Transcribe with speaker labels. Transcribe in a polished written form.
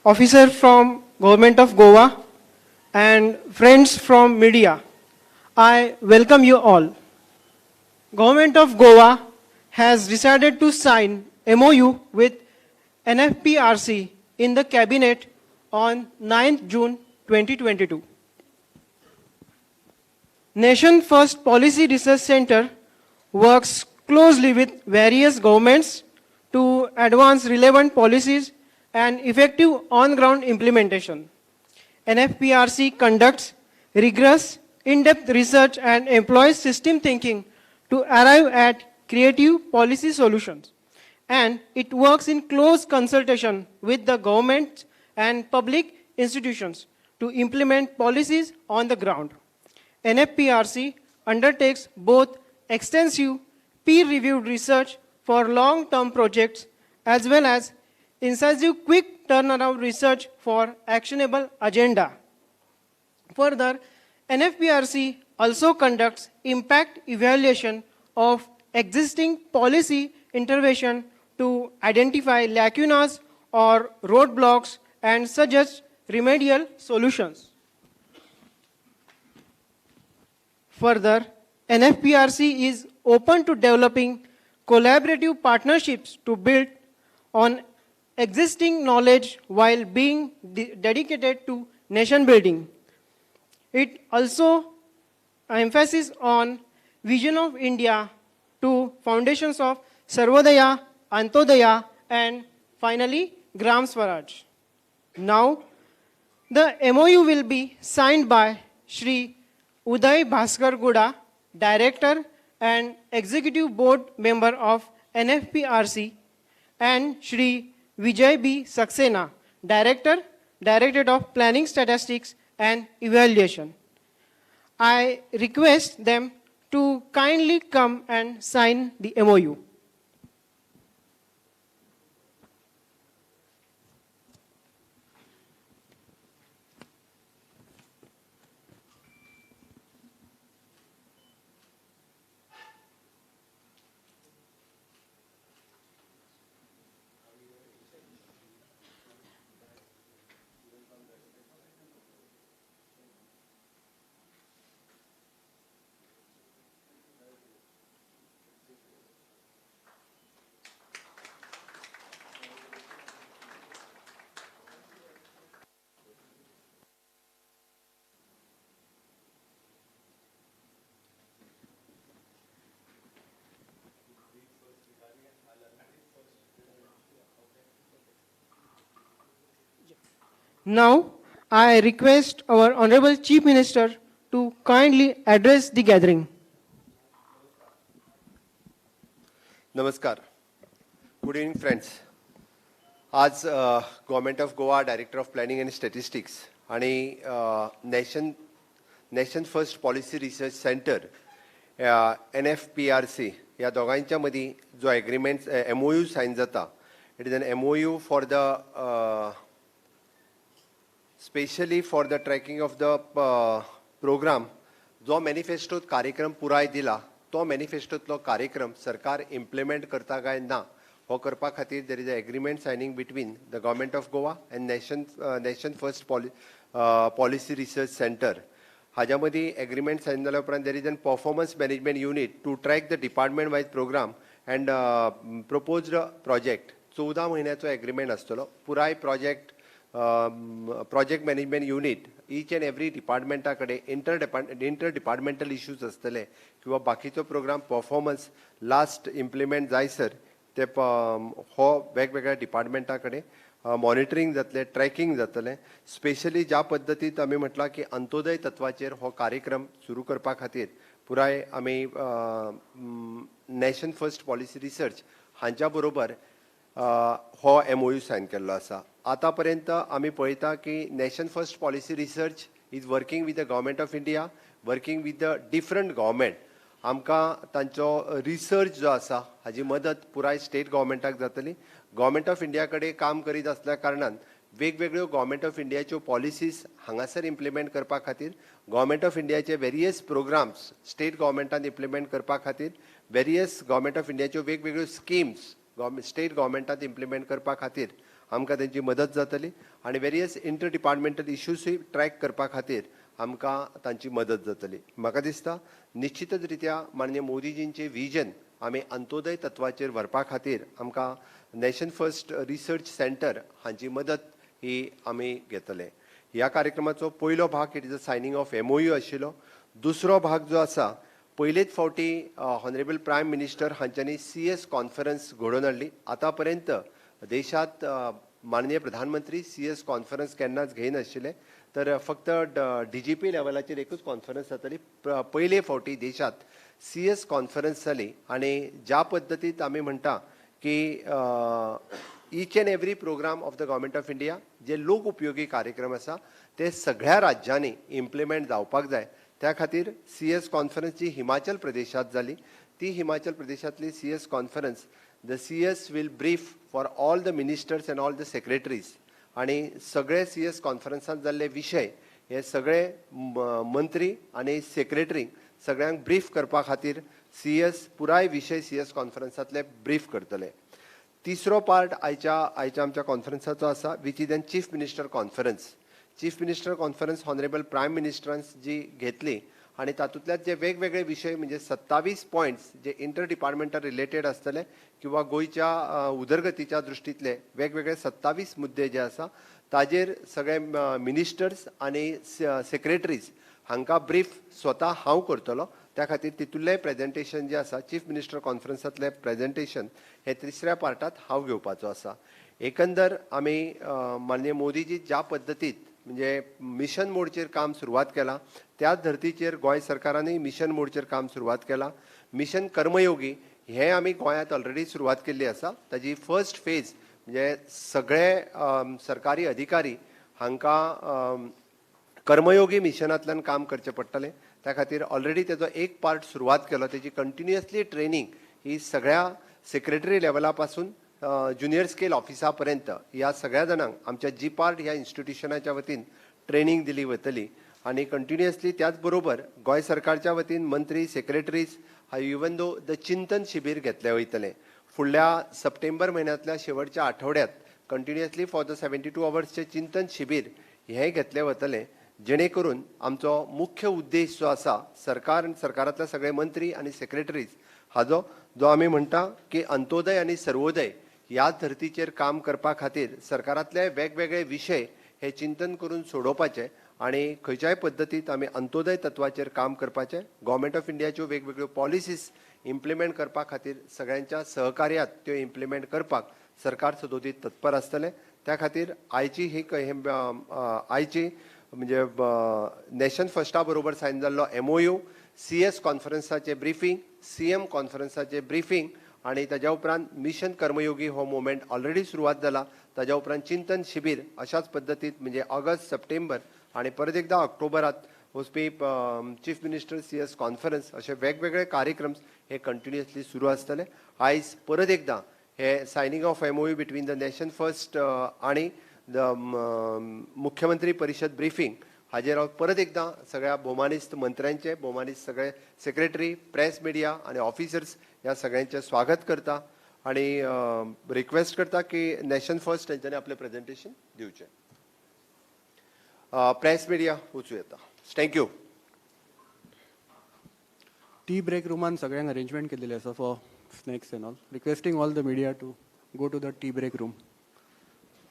Speaker 1: officer from Government of Goa, and friends from media, I welcome you all. Government of Goa has decided to sign MOU with NFPRC in the cabinet on 9th June 2022. Nation First Policy Research Center works closely with various governments to advance relevant policies and effective on-ground implementation. NFPRC conducts rigorous, in-depth research and employs system thinking to arrive at creative policy solutions. And it works in close consultation with the government and public institutions to implement policies on the ground. NFPRC undertakes both extensive peer-reviewed research for long-term projects as well as incisive quick turnaround research for actionable agenda. Further, NFPRC also conducts impact evaluation of existing policy intervention to identify lacunas or roadblocks and suggest remedial solutions. Further, NFPRC is open to developing collaborative partnerships to build on existing knowledge while being dedicated to nation building. It also emphasis on vision of India to foundations of Sarvodaya, Antodaya, and finally Gram Swaraj. Now, the MOU will be signed by Shri Uday Bhaskar Guda, Director and Executive Board Member of NFPRC, and Shri Vijay B. Saxena, Director, Directorate of Planning Statistics and Evaluation. I request them to kindly come and sign the MOU. Now, I request our Honorable Chief Minister to kindly address the gathering.
Speaker 2: Namaskar. Good evening, friends. आज Government of Goa Director of Planning and Statistics आणि Nation First Policy Research Centre NFPRC ह्या दोगांयच्या मदीं जो agreement MOU sign जाता, it is an MOU for the specially for the tracking of the program. जो मॅनिफेस्टोत कार्यक्रम पुराय दिला तो मॅनिफेस्टोतलो कार्यक्रम सरकार इम्प्लिमेंट करता काय ना हो करपा खातीर there is a agreement signing between the Government of Goa and Nation First Policy Research Centre. हाज्या मदीं एग्रीमेंट सायन जाल्या उपरांत there is an performance management unit to track the department wise program and proposed project. 14 म्हयन्याचो agreement आसतलो. पुराय project management unit each and every डिपार्टमेंटा कडेन inter departmental issues आसतले किंवा बाकीचो प्रोग्राम परफॉर्मन्स लास्ट इम्प्लिमेंट जायसर ते हो वेगवेगळ्या डिपार्टमेंटा कडेन मॉनिटरींग जातलें, ट्रॅकिंग जातलें. स्पेशली ज्या पद्दतींत आमी म्हटलां की अंत्योदय तत्वाचेर हो कार्यक्रम सुरू करपा खातीर पुराय आमी नॅशन फर्स्ट पॉलिसी रिसर्च हांच्या बरोबर हो MOU sign केल्लो आसा. आतां पर्यंत आमी पळयता की Nation First Policy Research is working with the Government of India, working with the different government. आमकां तांचो रिसर्च जो आसा हाजी मदत पुराय स्टेट गव्हर्मेंटाक जातली. गव्हर्मेंट ऑफ इंडिया कडेन काम करीत आसल्या कारणान वेगवेगळ्यो गव्हर्मेंट ऑफ इंडियाच्यो पॉलिसीज हांगासर इम्प्लिमेंट करपा खातीर, गव्हर्मेंट ऑफ इंडियाचे वेरियस प्रोग्राम्स स्टेट गव्हर्मेंटान इम्प्लिमेंट करपा खातीर, वेरियस गव्हर्मेंट ऑफ इंडियाच्यो वेगवेगळ्यो स्किम्स स्टेट गव्हर्मेंटान इम्प्लिमेंट करपा खातीर आमकां तेंची मदत जातली आनी वेरियस इंटर डिपार्टमेंटल इश्यूजूय ट्रॅक करपा खातीर आमकां तांची मदत जातली. म्हाका दिसता निश्चितच रित्या माननीय मोदीजींचें विजन आमी अंत्योदय तत्वाचेर व्हरपा खातीर आमकां नॅशन फर्स्ट रिसर्च सेंटर हांची मदत ही आमी घेतले. ह्या कार्यक्रमाचो पयलो भाग, it is a signing of MOU आशिल्लो. दुसरो भाग जो आसा, पयलेच फावटी ऑनरेबल प्रायम मिनिस्टर हांच्यांनी सीएस कॉन्फरन्स घडोवन हाडली. आतां पर्यंत देशांत माननीय प्रधानमंत्री सीएस कॉन्फरन्स केन्नाच घेयनाशिल्ले, तर फक्त डीजीपी लेवलाचेर एकूच कॉन्फरन्स जाताली. पयले फावटी देशांत सीएस कॉन्फरन्स जाली आनी ज्या पद्दतीत आमी म्हणटा की each and every program of the Government of India, जे लोक उपयोगी कार्यक्रम आसा, ते सगळ्या राज्यांनी इम्प्लिमेंट जावपाक जाय. त्या खातीर सीएस कॉन्फरन्स जी हिमाचल प्रदेशांत जाली, ती Himachal प्रदेशांतली CS conference, the CS will brief for all the ministers and all the secretaries आनी सगळे सीएस कॉन्फरन्सांत जाल्ले विशय हे सगळे मंत्री आनी सेक्रेटरी सगळ्यांक ब्रीफ करपा खातीर सीएस पुराय विशय सीएस कॉन्फरन्सांतले ब्रीफ करतले. तिसरो पार्ट आयच्या आमच्या कॉन्फरन्साचो आसा, which is an Chief Minister Conference. Chief Minister Conference Honourable Prime मिनिस्टरान जी घेतली आनी तातूंतल्यान जे वेगवेगळे विशय, म्हणजे 27 पॉयंट्स जे इंटर डिपार्टमेंटल रिलेटेड आसतले किंवा गोंयच्या उदरगतीच्या दृश्टींतले वेगवेगळे 27 मुद्दे जे आसा, ताजेर सगळे मिनिस्टर्स आनी सेक्रेटरीज हांकां ब्रीफ स्वता हांव करतलो. त्या खातीर तितूंतलें प्रेजेंटेशन जें आसा, चीफ मिनिस्टर कॉन्फरन्सांतलें प्रेजेंटेशन हें तिसऱ्या पार्टात हांव घेवपाचो आसा. एकंदर आमी माननीय मोदीजी ज्या पद्दतीत म्हणजे मिशन मोडचेर काम सुरवात केलां, त्याच धर्तीचेर गोंय सरकारानूय मिशन मोडचेर काम सुरवात केलां. मिशन कर्मयोगी हें आमी गोंयांत ऑलरेडी सुरवात केल्ली आसा. ताजी फर्स्ट फेज म्हणजे सगळे सरकारी अधिकारी हांकां कर्मयोगी मिशनांतल्यान काम करचें पडटलें. त्या खातीर ऑलरेडी तेजो एक पार्ट सुरवात केलो. तेजी कंटिन्युअसली ट्रेनींग ही सगळ्या सेक्रेटरी लेवला पासून ज्युनियर स्केल ऑफिसा पर्यंत ह्या सगळ्या जाणांक आमच्या जी पार्ट ह्या इन्स्टिट्युशनाच्या वतीन ट्रेनींग दिली वतली. आनी कंटिन्युअसली त्याच बरोबर गोंय सरकारच्या वतीन मंत्री, सेक्रेटरीज हा इवन दो the चिंतन शिबीर घेतले वयतले. फुडल्या सप्टेंबर म्हयन्यांतल्या शेवटच्या आठवड्यात कंटिन्युअसली फॉर the 72 अवर्सचे चिंतन शिबीर हें घेतलें वतलें, जेणे करून आमचो मुख्य उद्देश जो आसा, सरकार आनी सरकारांतले सगळे मंत्री आनी सेक्रेटरीज हाजो जो आमी म्हणटा की अंत्योदय आनी सर्वोदय ह्या धर्तीचेर काम करपा खातीर सरकारांतले वेगवेगळे विशय हे चिंतन करून सोडोवपाचे आनी खंयच्याय पद्दतीत आमी अंत्योदय तत्वाचेर काम करपाचें, गव्हर्मेंट ऑफ इंडियाच्यो वेगवेगळ्यो पॉलिसीज इम्प्लिमेंट करपा खातीर सगळ्यांच्या सहकार्यात त्यो इम्प्लिमेंट करपाक सरकार सदोदीत तत्पर आसतलें. त्या खातीर आयची ही आयची म्हणजे नॅशन फर्स्टा बरोबर सायन जाल्लो एमओयू, सीएस कॉन्फरन्साचें ब्रिफींग, सीएम कॉन्फरन्साचें ब्रिफींग आनी ताज्या उपरांत मिशन कर्मयोगी हो मुवमेंट ऑलरेडी सुरवात जाला, ताज्या उपरांत चिंतन शिबीर, अशाच पद्दतीत म्हणजे ऑगस्ट, सप्टेंबर आनी परत एकदां ऑक्टोबरात वचपी chief minister CS conference, अशे वेगवेगळे कार्यक्रम हे कंटिन्युअसली सुरू आसतले. आयज परत एकदां हे signing of MOU between the Nation First आनी the मुख्यमंत्री परिशद ब्रिफींग हाजेर हांव परत एकदां सगळ्या भोवमानिस्त मंत्र्यांचे, भोवमानिस्त सगळे सेक्रेटरी, प्रेस मिडिया आनी ऑफिसर्स ह्या सगळ्यांचें स्वागत करता आनी रिक्वेस्ट करता की नॅशन फर्स्ट तेंच्यांनी आपलें प्रेजेंटेशन दिवचें. प्रेस मिडिया वचूं येता. Thank you.
Speaker 3: Tea break रुमान सगळ्यांक अरेंजमेंट केलेली आसा for snacks and all. Requesting all the media to go to the tea break room.